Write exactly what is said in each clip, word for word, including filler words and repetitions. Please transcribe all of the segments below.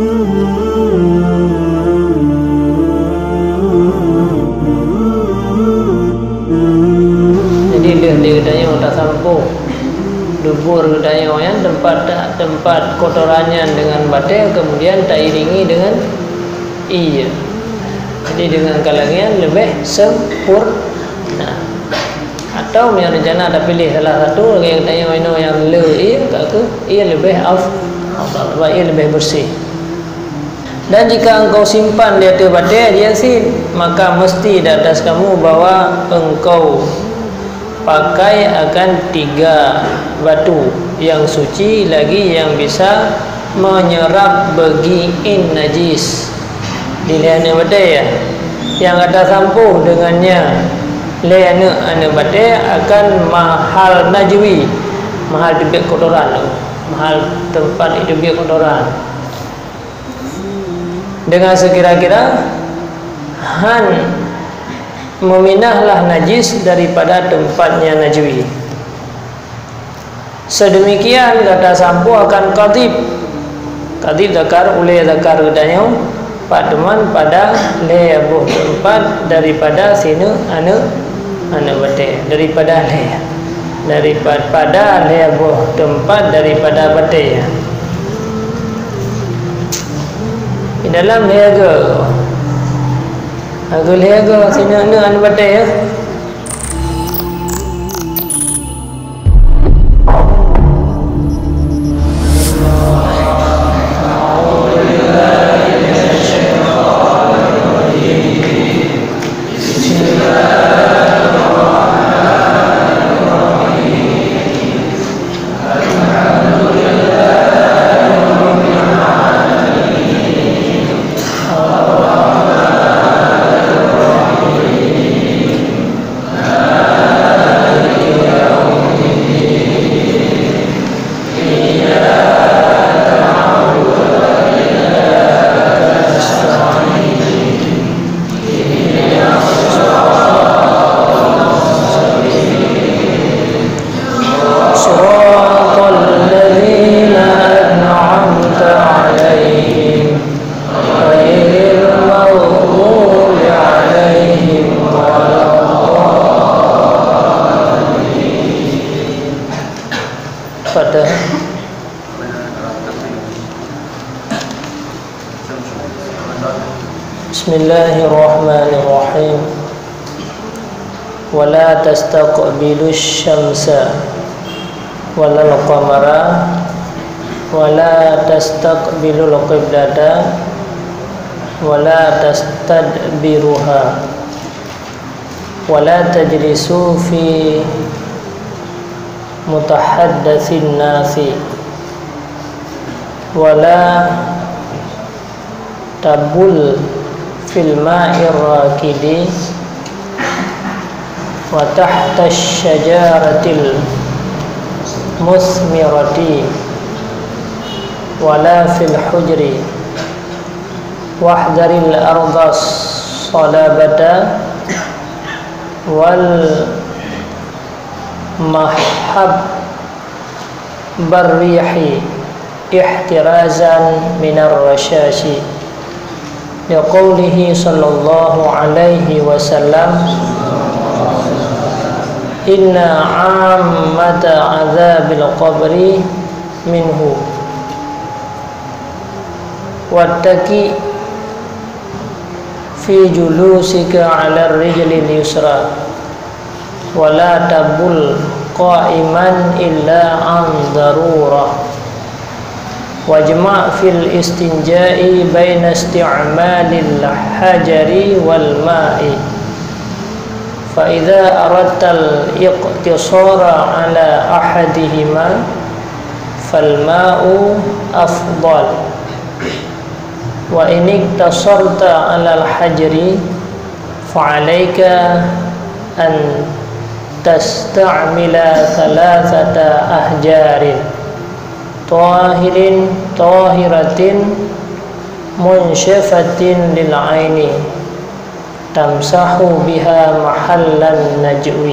Jadi lheueh di geutanyoe tasampôh dubur geutanyoe nyan, teumpat, teumpat kotoran nyan deungon batée, kemudian tairingi deungon ie. Jadi deungon kaleng nyan leubeh sempurna. Atau meunyoe rencana tapiléh salah satu lagée geutanyoe inoe nyang le ie, ka kheueh ie leubeh af-, afdal, sabab ie leubeh beureuséh. Dan jika engkau simpan di ateueh batée jih cit, maka mesti di atas kamu bahwa engkau pakai akan tiga batu yang suci lagi yang bisa menyerap beugiin najis. Di lhée aneuëk batée, ya, nyang gata sampôh deungon nyan lhée aneuëk, aneuëk batée akan mahal najwi, mahal teubiet kotoran, mahal teumpat teubiet kotoran. Dengan sekira-kira han meuminahlah najis daripada teumpat nyang najwi. Seudeumikian gata sampôh akan kadhib. Kadhib zakar, ulée zakar geutanyoe, pat teuma pada lhée boh teumpat daripada sineuk aneuëk, aneuëk batée, daripada lhée, daripada lhée boh teumpat daripada batée. Di dalam lhée goe, goe lhée goe sineuk aneuëk, aneuëk batée, ya. صراط الذين أنعمت عليهم غير المغضوب عليهم ولا الضالين. Fatihah. بسم الله الرحمن الرحيم. ولا تستقبلوا الشمس ولا القمر ولا تستقبلوا القبلة ولا تستدبروها ولا تجلسوا في متحدث الناس ولا تبل في الماء الراكد وتحت الشجرة المثمرة ولا في الحجر واحذر الأرض الصلبة والمهب بالريح احترازا من الرشاش، لقوله صلى الله عليه وسلم: إن عامة عذاب القبر منه. واتكئ في جلوسك على الرجل اليسرى، ولا تبل قائما إلا عن ضرورة، واجمع في الاستنجاء بين استعمال الحجر والماء، فإذا أردت الاقتصار على أحدهما فالماء أفضل، وإن اقتصرت على الحجر فعليك أن تستعمل ثلاثة أحجار طاهر، طاهرة منشفة للعين، تمسح بها محل النجو،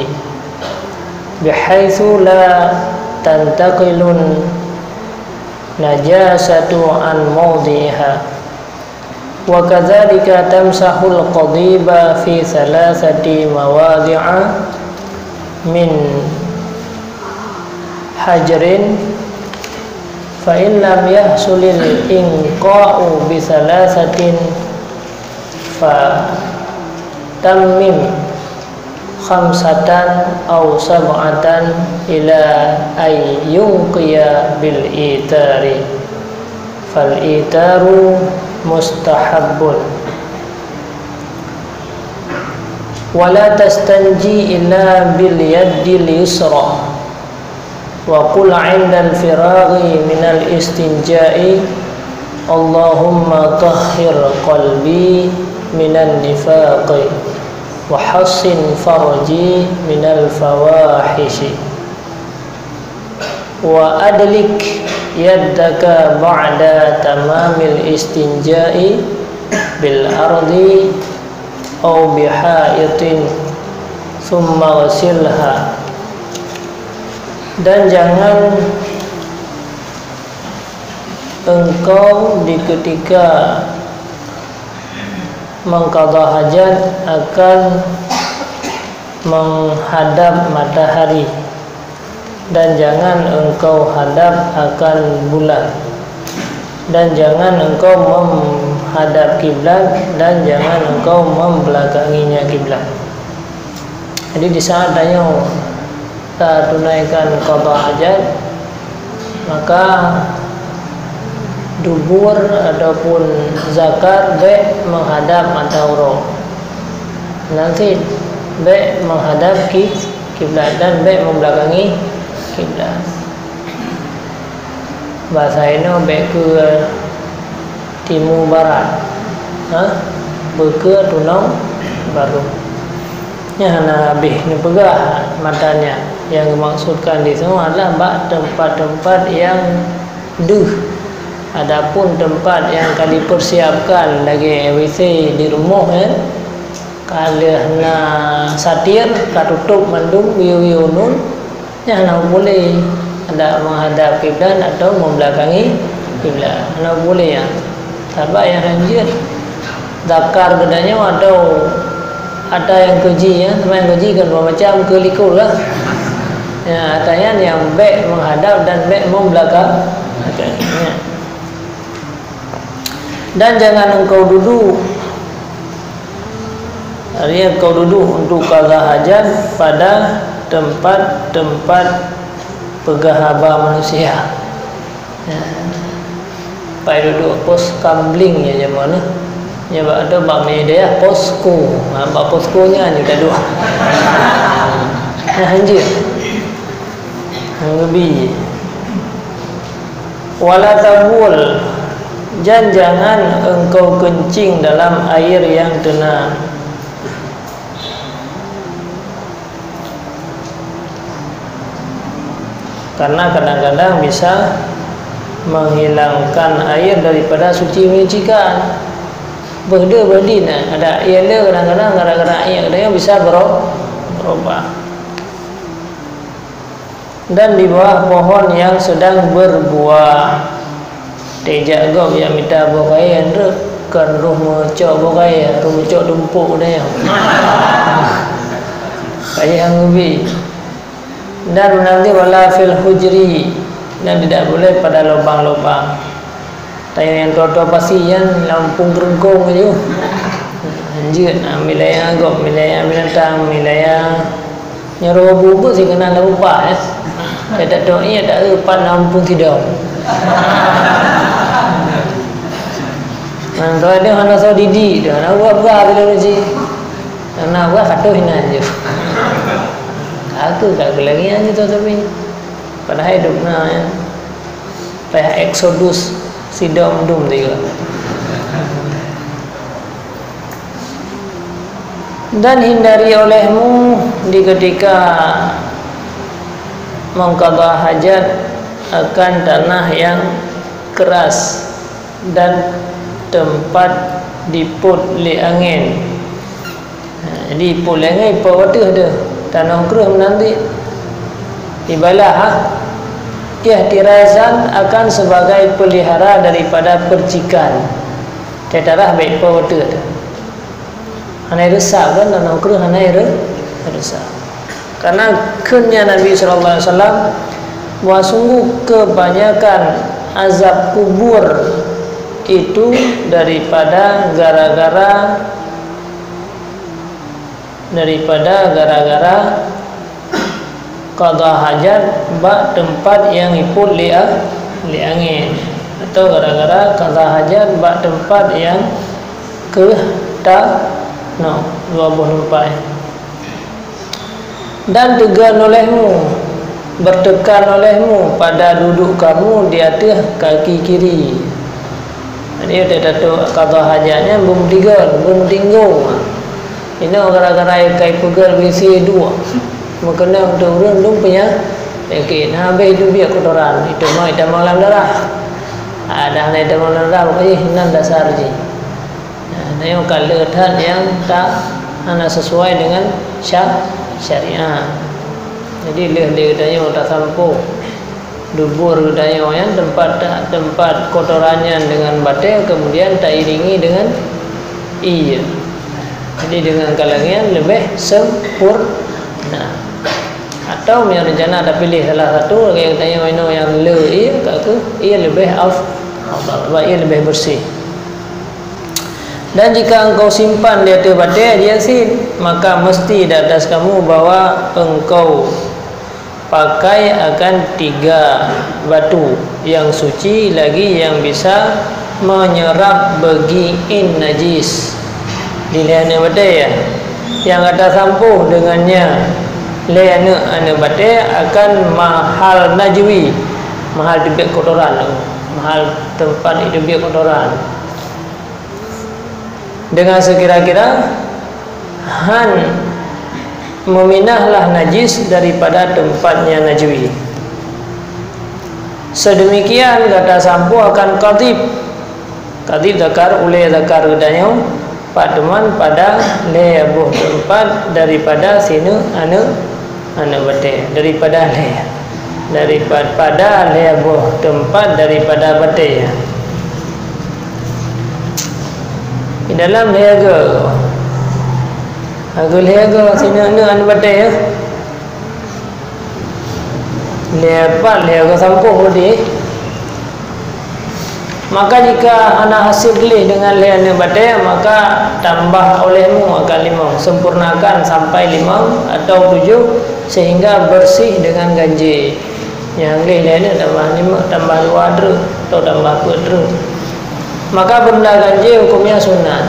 بحيث لا تنتقل najasatu an maudhi'iha. Wa kadzalika tamsahul qadiba fi thalathati mawadhi'a min hajrin, fa in lam yahsulil inqa'u bi thalathatin fa tammim khamsatan aw sab'atan ila ay yunqiya bil itari, fal itaru mustahabbun. Wa la tastanji illa bil yadil yusra. Wa qul 'indal firaghi minal istinja'i, Allahumma tahhir qalbi minan nifaqi, wa hassin farji minal fawahishi. Wa adlik yaddaka ba'da tamamil istinja'i bil ardi aw bihaitin, tsumma ghsilha. Dan jangan engkau di ketika mengqadha hajat akan menghadap matahari, dan jangan engkau hadap akan bulan, dan jangan engkau menghadap kiblat, dan jangan engkau membelakanginya kiblat. Jadi, di saat tanyoe tatunaikan qadha hajat, maka dubur ataupun zakar bèk menghadap mata uroe. Nan cit bèk menghadap ki-, kiblat dan bèk membelakangi kiblat. Basa inoe bèk keu timu barat, ha? Bèk keu tunong barô. Nyan hana habéh neupeugah matan nyan. Nyang geumaksudkan di sinoe adalah bak teumpat-teumpat nyang deuh. Adapun teumpat nyang ka dipersiapkan lagèe W C di rumoh, eh, ka lheueh na satir, ka tutôp mandum, wiyeu-wiyeu uneun, nyan hana boleh hadap, menghadap kiblat atau membelakangi kiblat. Hana boleh nyan. Sabab nyang hanjeuet zakar geutanyoe atau ata nyang keu jih, ya, teuma nyang keu jih kan dua macam, keu likot lah. Ya, ata nyan nyang bèk menghadap dan bèk membelakang-, ya. Dan jangan engkau duduk, artinya engkau duduk untuk qadha hajat pada tempat-tempat peugah haba manusia. Ya. Pai dudoe pos kamling nyan jameun nyoe. Nyan bak, atau bak meunyoe dayah posko. Ha, bak posko nyan nyoe taduek. Nah, hanjeuet. Ngeubri. Wala tabul, dan jangan engkau kencing dalam air yang tenang. Karena kadang-kadang bisa menghilangkan air daripada suci menyucikan. Beuh deuh beuh dih na, ada air le kadang-kadang gara-gara air kadang bisa bero-, berubah. Dan di bawah pohon yang sedang berbuah. Teuh jak gob nyang mita boh kayèe, nyan rhot, kon roh meucok boh kayèe, roh meucok tumpôk deh nyoe. Kayèe nyang ubé. Dan meunan cit wala fil hujri, dan tidak boleh pada lubang-lubang. Tanyoe nyang toe-toe pasi nyan lam pueng keureungkong laju. Hanjeuet, ah, wilayah gob, wilayah binatang, wilayah Nyoe roh bu-bu sih keunan lam upah, eh. Dia tak tahu, iya tak tahu pat lam pun sidang. Nah, tu ada hana soe didik tu, hana buah-buah tu dulu sih. Hana buah katuh inan je. Aku tak lagi aja tu tapi. Padahal hidup na, ya. Payah eksodus sidom dum tiga. Dan hindari olehmu di ketika mengqadha hajat akan tanah yang keras dan tempat dipôt lé angén. Ha, jadi ipôt lé angén, ipôt ateueh tu. Tanoh kreueh meunan cit. Ibalah, ha? Ihtirazan akan sebagai pelihara daripada percikan. Teutarah baik po beutôi tu. Hana reusap kan, dan kreueh hana re-, reusap. Karena kheun Nabi sallallahu alaihi wasallam bahwa sungguh kebanyakan azab kubur itu daripada gara-gara daripada gara-gara qadha hajat bak teumpat nyang ipot lé a-, lé angén, atau gara-gara qadha hajat bak teumpat nyang keuh ta-, no, dua boh teumpat. Dan teugan olehmu, bertekan olehmu pada duduk kamu di ateueh kaki kiri. Jadi, teutatô qadha hajat nyan beumeudigon, beumeutinggung. Inoe gara-gara ka ipeugöt WC duek, meukeunong teu ureuëng dum peunya-, peunyakét. Nah, habéh dubiek kotoran, itamong, itamong lam darah. Ada hana itamong lam darah, pokoknya nan dasar jih. Nah, nyoe ka le that nyang ta-, hana sesuai dengan sya-, syariat. Jadi, lheueh lé geutanyoe tasampôh dubur geutanyoe nyan, teumpat ta-, teumpat kotoran nyan dengan batée, kemudian tairingi dengan ie. Jadi, dengan kaleng nyan leubeh sempurna. Atau meunyoe rencana tapiléh salah satu, lagée geutanyoe inoe nyang le ie, ka kheueh ie leubeh af-, afdal, sebab ie leubeh beureuséh. Dan jika engkau simpan di ateueh batée, dia sin, maka mesti di atas kamu bahwa engkau pakai akan tiga batu yang suci lagi yang bisa menyerap begiin najis. Di lhée aneuëk batée, ya, nyang gata sampôh dengannya lhée aneuëk-aneuëk batée akan mahal najwi, mahal teubiet kotoran, mahal teumpat teubiet kotoran. Dengan sekira-kira han meminahlah najis daripada teumpat nyang najwi. Sedemikian gata sampôh akan qadhib. Qadhib zakar, ulée zakar geutanyoe, pat teuma pada lhée boh teumpat daripada sineuk aneuëk Aneuëk batée, daripada lhée. Daripa-, pada lhée boh teumpat daripada batée. Di dalam lhée go. Ago lhée go sineuk-neuk aneuëk batée, ya. Lhée pat lhée go sampôh di. Maka jika hana hasé gleh dengan lhée aneuëk batée, maka tambah olehmu akan limong, sempurnakan sampai limong atau tujoh, sehingga bersih dengan ganjil. Nyang gleh lhée aneuëk tambah limong, tambah dua treuk atau tambah peuet treuk. Maka beureulah ganjil hukömnya sunat.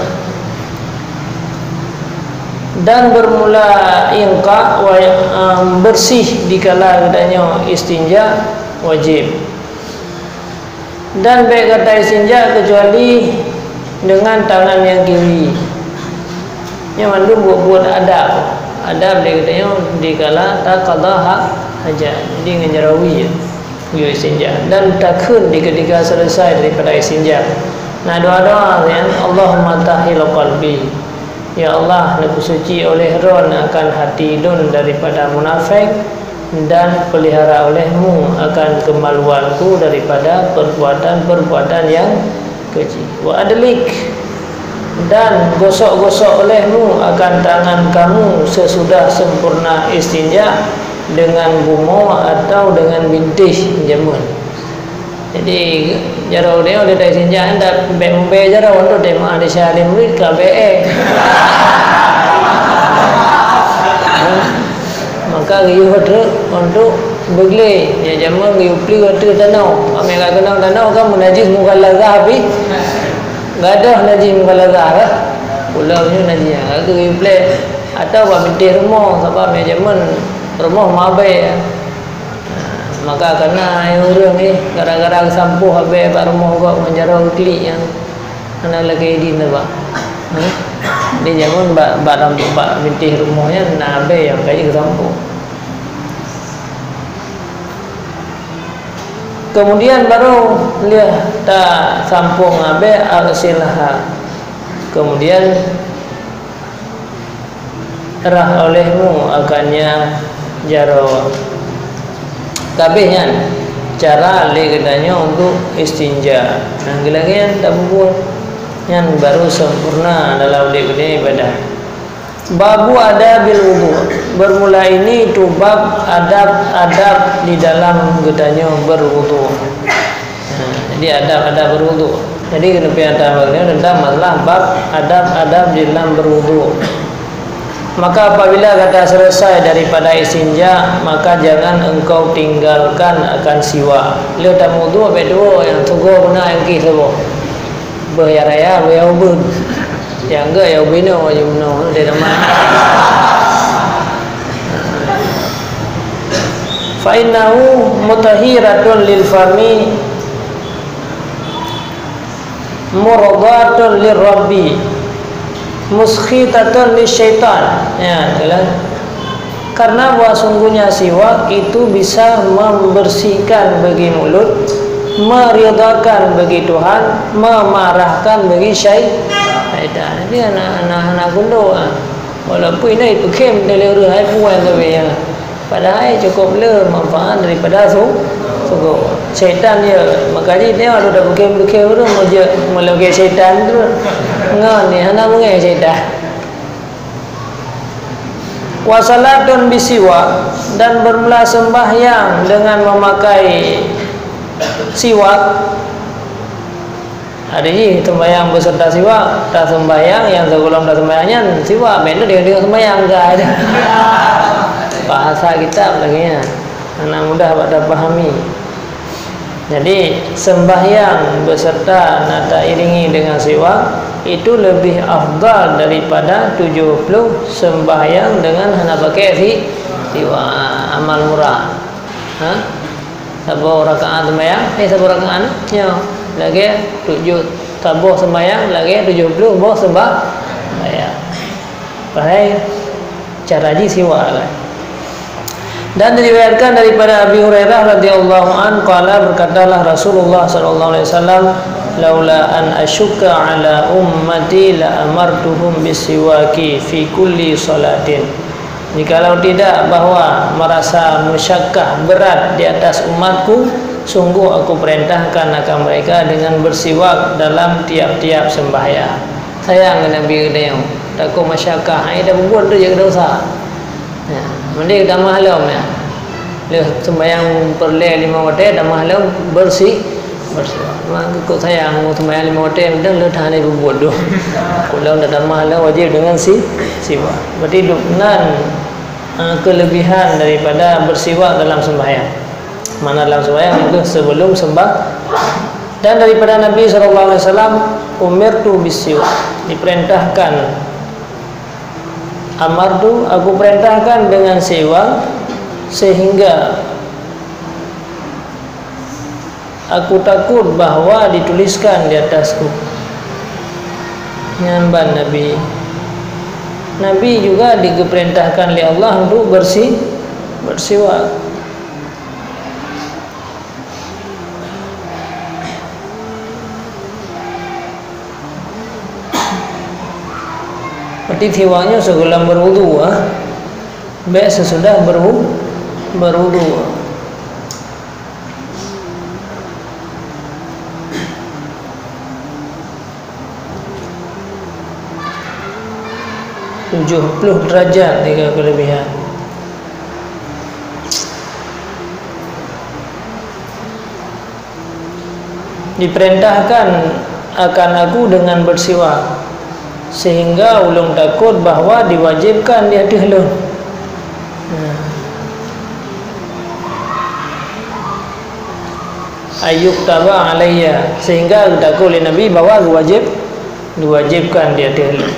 Dan bermula inqa wa, em, bersih dikala geutanyoe istinja wajib. Dan bék gata istinja keucuali deungon tangan nyang kiri. Nyoe mandum buet-buet adab. Adab lé geutanyoe dikala taqadha ha-, hajat. Jadi ngon jaroe wie geuyue istinja. Dan takheun di keutika seuleusai daripada istinja. Na doa-doa nyan, "Allahumma tahhir qalbi." Ya Allah, neupeusuci oleh droe akan hati lôn daripada munafék. Dan pelihara olehmu akan kemaluanku daripada perbuatan-perbuatan yang keji. Wa adlik, dan gosok-gosok olehmu akan tangan kamu sesudah sempurna istinja dengan bumoe atau dengan bintéh jameun. Jadi, jaroe nyoe lé dai sinjak ndak bék mubée jaroe untuk tema di syahri murid ka bék. Maka geuyue treuk untuk beuglé, ya jameun geuyue pliek ateueh tanoh. Amai ka keunong tanoh kan meunajis mughalazah pih. Gadoh najis mughalazah lah. Pulo nyoe najis, ha, geuyue pliek. Atau bak bintéh rumoh, sabab ya jameun rumoh mabée. Maka kana ureuëng ni gara-gara geusampôh abée bak rumoh gob ngon jaroe geuklik nyan hana lagée idin teuh bak. Di jameun bak, bak, bak bintéh rumoh nyan na abée nyang ka jeuet geusampôh. Kemudian baru lheueh tasampôh ngon abée, aghsilha. Kemudian rhah olehmu akannya jaroe. Ka abéh nyan, Cara lé geutanyoe untuk istinja. Nah, geulagian tapeubuet nyan baru sempurna dalam udép geutanyoe ibadah. Babu adabil wudu. Bermula ini tu bab adab-adab di dalam geutanyoe berwudu. Nah, jadi adab-adab berwudu. Jadi keuneuk pian tahu tentang masalah bab adab-adab di dalam berwudu. Maka apabila gata selesai daripada istinja, maka jangan engkau tinggalkan akan siwak. Lheuh tameuwudu, abéh tuwoe nyang tugoe beuna nyang kih saboh. Beuh nyang raya, beuh nyang ubeuen. Nyang geuh nyang ubeuen nyoe, nyang ubeuen nyoe, di rumah. Fa innahu mutahhiratun lil fami murdahatun lirabbi, muskhitatun lisyaitan. Ya, itulah. Karena bahwa sungguhnya siwak itu bisa membersihkan bagi mulut, meridhakan bagi Tuhan, memarahkan bagi syai-, syaitan. Jadi anak-anak, anak gundong, ah. Walaupun ini ipeukhém dari ureueng hai puan tapi, ya. Padahai cukôp le manfaat daripada su-, sugoe. Syaitan je, maka jih tengok tu dak bukeh-bukeh ureueng meujeuet meulagèe syaitan tu. Ngon ni hana meungai syaitan. Wa salatun bisiwak, dan bermula sembahyang dengan memakai siwak. Ada jih sembahyang beserta siwak, tasembahyang nyang sigohlom tasembahyang nyan siwak, bèk lé deungon-deungon sembahyang ka. Bahasa kitab lagèe nyan. Hana mudah bak tapahami. Jadi, sembahyang beserta na tairingi dengan siwak itu lebih afdal daripada tujuh puluh sembahyang dengan hana pakai si-, siwak. Amal murah. Ha? Saboh rakaat sembahyang, eh, saboh rakaat, nyoe, lagèe tujoh, saboh sembahyang, lagèe tujoh puluh boh sembah-, sembahyang. Padahai cara jih siwak kan. Dan diriwayatkan daripada Abi Hurairah radhiyallahu anhu, qala, berkatalah Rasulullah sallallahu alaihi wasallam, "Laula an asyukka ala ummati la amartuhum bisiwaki fi kulli salatin." Jikalau tidak bahwa merasa masyakkah berat di atas umatku, sungguh aku perintahkan akan mereka dengan bersiwak dalam tiap-tiap sembahyang. Sayang keu Nabi geutanyoe, takot masyakkah, ai tapeubuet tu jeuet keu dosa. Ya, mending tamah lom, ya. Lheuh sembahyang peureulèe limong watèe, tamah lom bersi-, bersiwak. Maka kok sayang, sembahyang limong watèe, meuteun lheuh tahan peubuet tu. Kok lom tatamah lom wajéb deungon si-, siwak. Berarti dum-, nan, eh, kelebihan daripada bersiwak dalam sembahyang. Mana dalam sembahyang itu sebelum sembah-, dan daripada Nabi sallallahu alaihi wasallam, "Umirtu bisiwak." Diperintahkan Amartu, aku perintahkan dengan siwak, sehingga aku takut bahwa dituliskan di atasku. Nyan ban Nabi. Nabi juga diperintahkan oleh Allah untuk bersi-, bersiwak. Berarti siwak nyoe sigohlom berwudu, ah. Bèk sesudah berwu-, berwudu. Tujuh puluh derajat tiga kelebihan. Diperintahkan akan aku dengan bersiwak, sehingga ulôn takot bahwa diwajibkan di ateueh lôn. Nah. Ayyuktaba alayya, sehingga geutakot lé Nabi bahwa geuwajib, diwajibkan di ateueh lôn.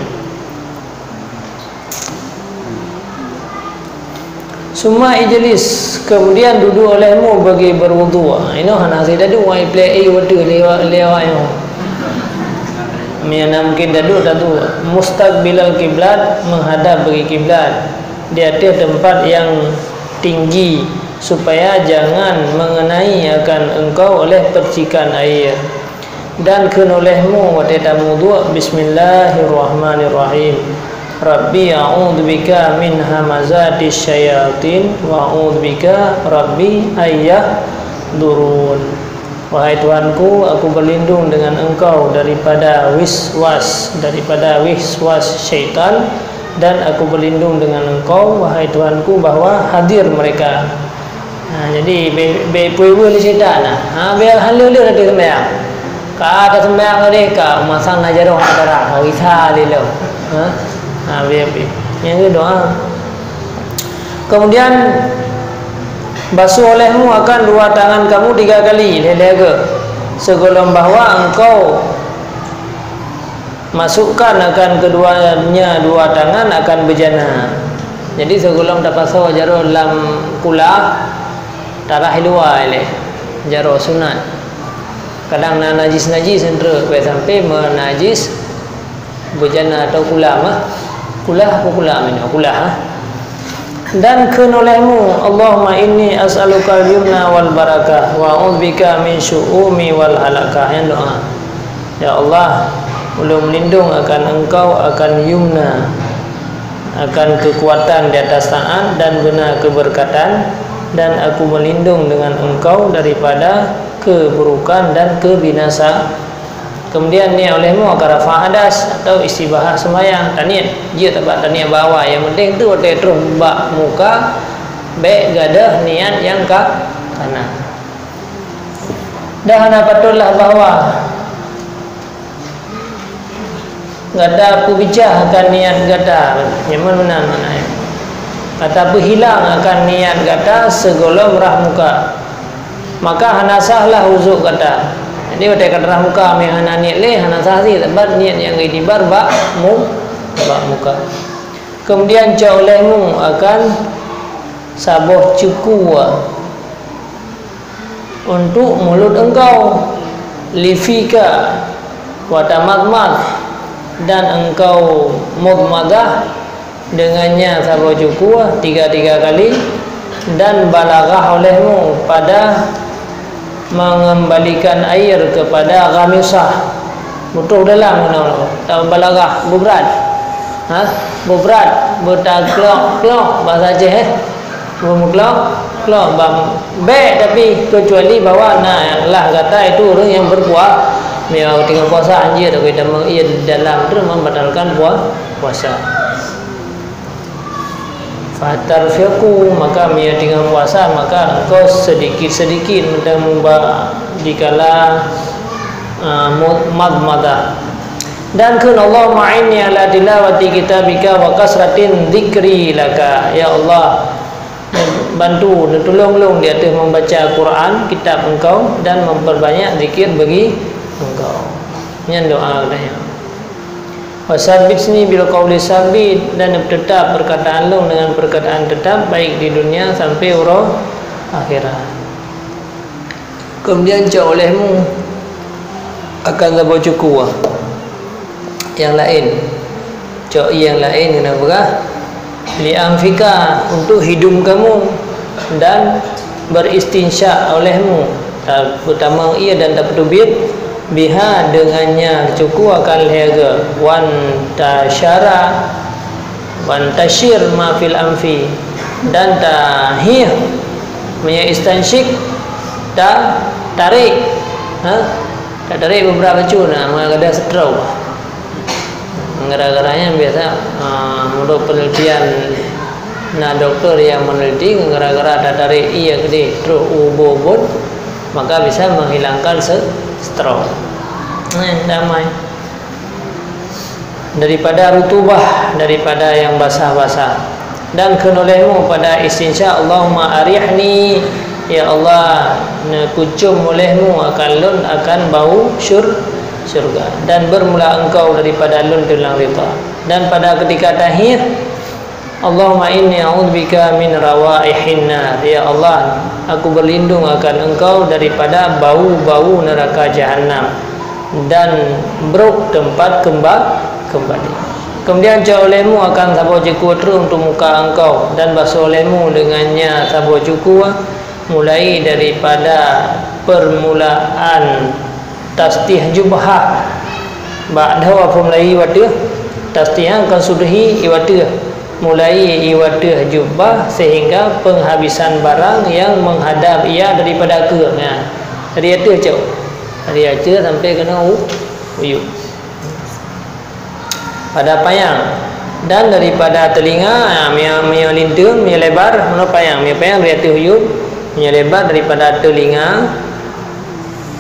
Summa ijlis, kemudian duduek olehmu bagi berwudu. Inoe hana hase taduek, wai plek, eh, watèe lewat, lewat nyoe. Meunyo na mungkin taduek, taduek. Mustaqbilal kiblat, menghadap bagi kiblat. Di ateueh tempat yang tinggi, supaya jangan mengenai akan engkau oleh percikan air. Dan kheun olehmu watèe tameuwudu, "Bismillahirrahmanirrahim. Rabbi a'udzubika min hamazati syayatin wa a'udzubika Rabbi ayyah." Durun. Wahai Tuhanku, aku berlindung dengan Engkau daripada wiswas, daripada wiswas syaitan, dan aku berlindung dengan Engkau, wahai Tuhanku, bahwa hadir mereka. Ha, jadi, be-, be-, peue-peue lé syaitan, nah. Ha, biar hana lé teuh sembahyang. Ka ada sembahyang tadi, ka masang na jaroe hana darah, ka gisa lé lom. Ha? Ha, biar, biar. Nyang doa. Kemudian, basuh olehmu akan dua tangan kamu tiga kali, lhèe-lhèe geuh, sebelum bahwa engkau masukkan akan keduanya dua tangan akan bejana. Jadi, sebelum tapasoe jaroe lam kulah, tarah i luwa ilèe, jaroe sunat. Kadang na najis-najis treuk, sampai meunajis bejana atau kulah mah. Kulah apa kulah meunoe? Kulah, ha? Dan kheun olehmu, "Allahumma inni as'alukal yumna wal barakah, wa a'udzubika min syu'umi wal halakah." Nyan doa. Ya Allah, ulôn meulindong akan Engkau akan yumna, akan kekuatan di atas taat dan beuna keberkatan, dan aku meulindong dengan Engkau daripada keburukan dan kebinasa-, Kemudian niet olehmu akan rafa' hadas atau istibahah sembahyang. Taniet, jeuet tabak taniet bak awai. Nyang penting tu watèe troh bak muka, bèk gadôh niet nyang ka, ka na. Dan hana patutlah bahwa gata peubicah akan niet gata. Nyan meunan maknanya. Gata peuhilang akan niet gata sigohlom rhah muka. Maka hana sahlah wudhu gata. Jadi, watèe ka rhah muka, meunyo hana niet lé, hana sah cit, sabab niet nyang geitibar bak mu-, bak muka. Kemudian, cok olehmu akan saboh cukue untuk mulut engkau, lifika, wa tamadmad, dan engkau mudmadah, dengannya saboh cukue tiga-tiga kali, dan balaghah olehmu pada mengembalikan air kepada ghamisah. Beutroh dalam keunoe, tabalaghah, beubrat. Ha? Beubrat, beutaklok-klok, bahasa Aceh, eh? Beumeuklok-klok, bang. Bèk, tapi kecuali bahwa na lah gata itu ureueng nyang berpua-, meunyo teungoh puasa, hanjeuet, tapi tamong ie dalam tu membatalkan pua-, puasa. Fatarfiqu, maka meunyo teungoh puasa, maka engkau sedikit-sedikit meuteumeuba dikala, eh, mu-, madmadah. Dan kheun, "Allahumma a'inni ala tilawati kitabika wa kasratin dzikri laka." Ya Allah, bantu, neutulông lôn di ateueh membaca Quran, kitab Engkau, dan memperbanyak zikir bagi Engkau. Nyan doa geutanyoe. "Wa tsabbitni bil qauli tsabit," dan tetap perkataan lôn dengan perkataan tetap, baik di dunia sampai uroe akhirat. Kemudian cok olehmu akan saboh cukue nyang laén. Cok nyang laén keuneuk peugah, "Li anfika," untuk hidung kamu, dan beristinsyak olehmu, ta-, peutamong ie dan tapeuteubiet, "biha," dengannya cukue akan lhèe geuh, "wan tasyara, wan tasyir ma fil anfi," dan tahieh, meunyo istansyik, ta-, tarék, ha? Tarék beubrat bacut na, meugadôh stroke. Gara-gara nyan biasa, ah, menurut penelitian, na doktor nyang meneliti, gara-gara tatarék ie keudéh trok u ubit, maka bisa menghilangkan se-, stroke. Nah, damai. Daripada rutubah, daripada yang basah-basah. Dan kheun olehmu pada istinsya, "Allahumma arihni," ya Allah, neukucom olehmu akan lôn akan bau syur-, syurga. Dan bermula engkau daripada lôn teulang rida. Dan pada ketika tahieh, "Allahumma inni a'udzubika min rawaihin nar." Ya Allah, aku berlindung akan Engkau daripada bau-bau neraka jahanam dan brok tempat kemba-, kembali. Kemudian cok olehmu akan saboh jeuku treuk untuk muka engkau, dan basuh olehmu dengannya saboh jeuku, mulai daripada permulaan tastih jubhah. Bak dhoe phôn Melayu wateuh, tastih nyan kon sudhi iwateuh. Mulai ié ateueh jubah sehingga penghabisan barang yang menghadap ia daripada keue. Nah, dari ateueh cok. Dari ateueh sampai keunoe u-, uyueb. Pada panyang. Dan daripada telinga, ha, meunyoe, meunyoe linteung, meunyoe lebar, meunoe panyang. Meunyoe panyang dari ateueh uyueb, meunyoe lebar daripada telinga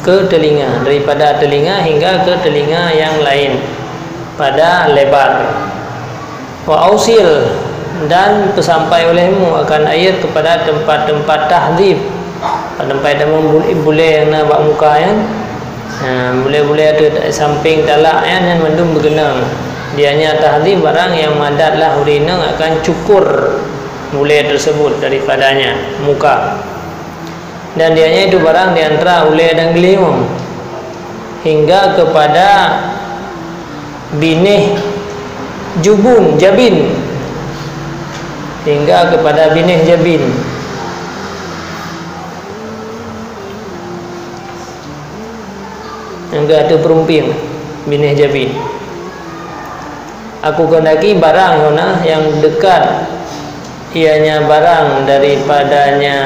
ke telinga, daripada telinga hingga ke telinga yang lain pada lebar. Wa ausil, dan peusampai olehmu akan aiet kepada tempat-tempat tahdzib, tempat-tempat teumeuh bulée nyang na bak muka nyan. Ha, bulée-bulée ateueh sampéng talak nyan, nyan mandum beugeunong. Dianya tahdzib barang nyang madat lah ureuëng inong akan cukur bulée tersebut daripadanya, muka. Dan dianya itu barang di antara ulée dan geulinyueng, hingga kepada binéh jubun, jabin, hingga kepada binéh jabin, hingga ateueh peurumpieng binéh jabin. Aku kehendaki barang hona yang dekat ianya barang daripadanya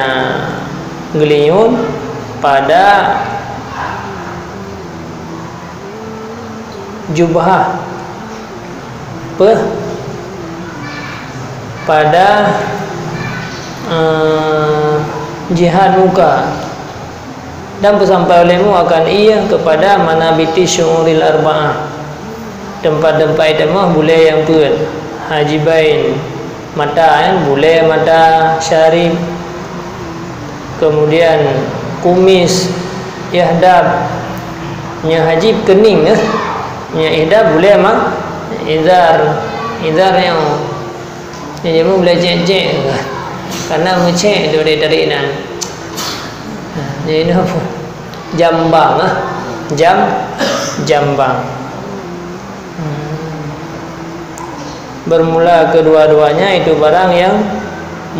geulinyueng pada jubhah peuh pada, eh, jihat muka. Dan peusampai olehmu akan ié kepada manabiti syu'uril arba'ah, tempat-tempat teumah bulée nyang peuet, hajibain, mata, eh, bulée mata, syarib, kemudian kumis, ihdab, nyang hajib keuning, eh, nyang ihdab bulée ma, izar, izar nyang Nyan jeuet meubeulajeh-jeh, karena meucék tu dari, dari inan. Jadi, nyoe apa? Jambang, ah. Jam, jambang. Hmm. Bermula kedua-duanya itu barang yang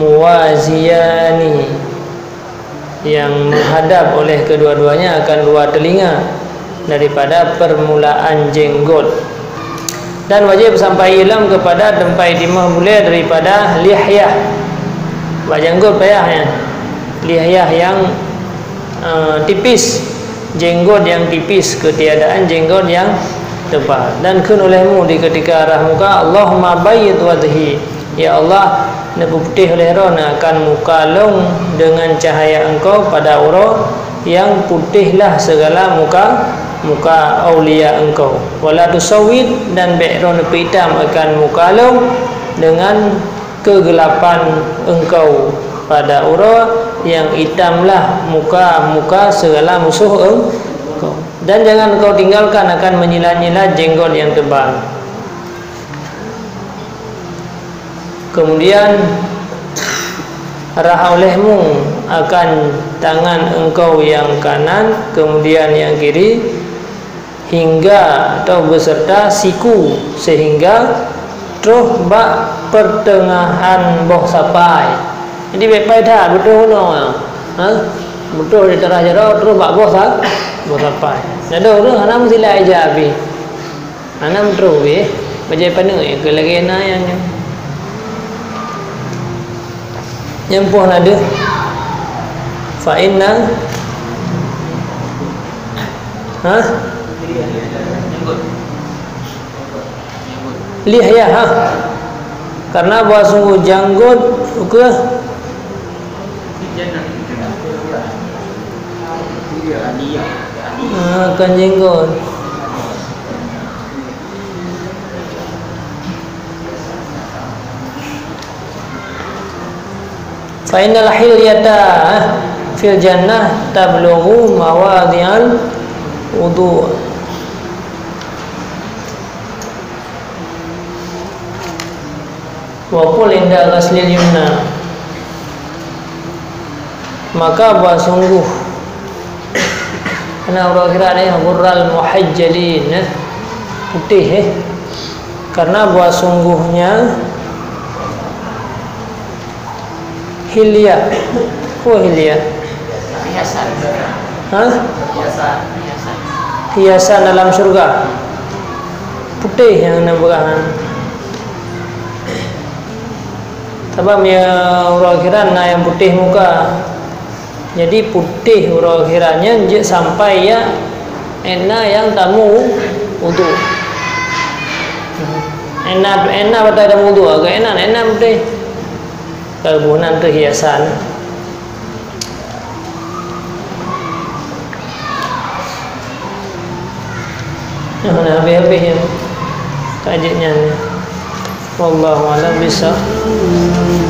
muwaziyani, yang menghadap oleh kedua-duanya akan dua telinga daripada permulaan jenggot. Dan wajib sampai ilom kepada tempat itimah bulée daripada lihyah. Bak jenggot payah nyan. Lihyah yang, eh, tipis, jenggot yang tipis, ketiadaan jenggot yang tebal. Dan kheun olehmu di ketika arah muka, "Allahumma bayyid wajhi." Ya Allah, neupeuputéh oleh Droeneuh akan muka lôn deungon cahya Engkau pada uroe nyang putéh lah segala muka, muka aulia Engkau. Wala tusawwid, dan bék Droeneuh peuitam akan muka lôn deungon keugelapan Engkau pada uroe nyang itam lah muka-muka segala musoh Engkau. Dan jangan Engkau tinggalkan akan menyilat-nyilat jenggot yang tebal. Kemudian, rhah olehmu akan tangan Engkau nyang kanan, kemudian nyang kiri, hingga atau beserta siku, sehingga troh bak pertengahan boh sapai. Jadi, bék pai that, beutôi bunoe. Ha? Beutôi di tarah jaroe, troh bak boh sa-, boh sapai. Nado ureuëng hana meusilat ija pih. Hana meutroh pih. Bajée paneuk keu lagée na nyang nyan. Nyang poh na deuh. Fa inna, ha? Lihyah, ha? Karena bahwa sungguh janggut, ukeue? Ah, kan jenggot. Fa innal hilyata fil jannah tablughu mawadhi'al wudu'. Wa qul inda ghaslil yumna. Maka bahwa sungguh, karena uroe akhirat ni, ghurral muhajjalin, eh, putéh, eh. Karena bahwa sungguhnya hilyah. Apa hilyah? Hiasan. Hah? Hiasan. Hiasan dalam syurga. Putéh nyang na beurahan. Sabab ya uroe akhiran na nyang putéh muka. Jadi putéh uroe akhiran nyan jeuet sampai ya ék na nyang tamu udhu. Ék na, ék na batai tamu udhu, agak ék na, ék na putéh. Keubunan tu hiasan. Nah, habéh-habéh nyan. Ka jeuet nyan. Wallahu a'lam bishawab.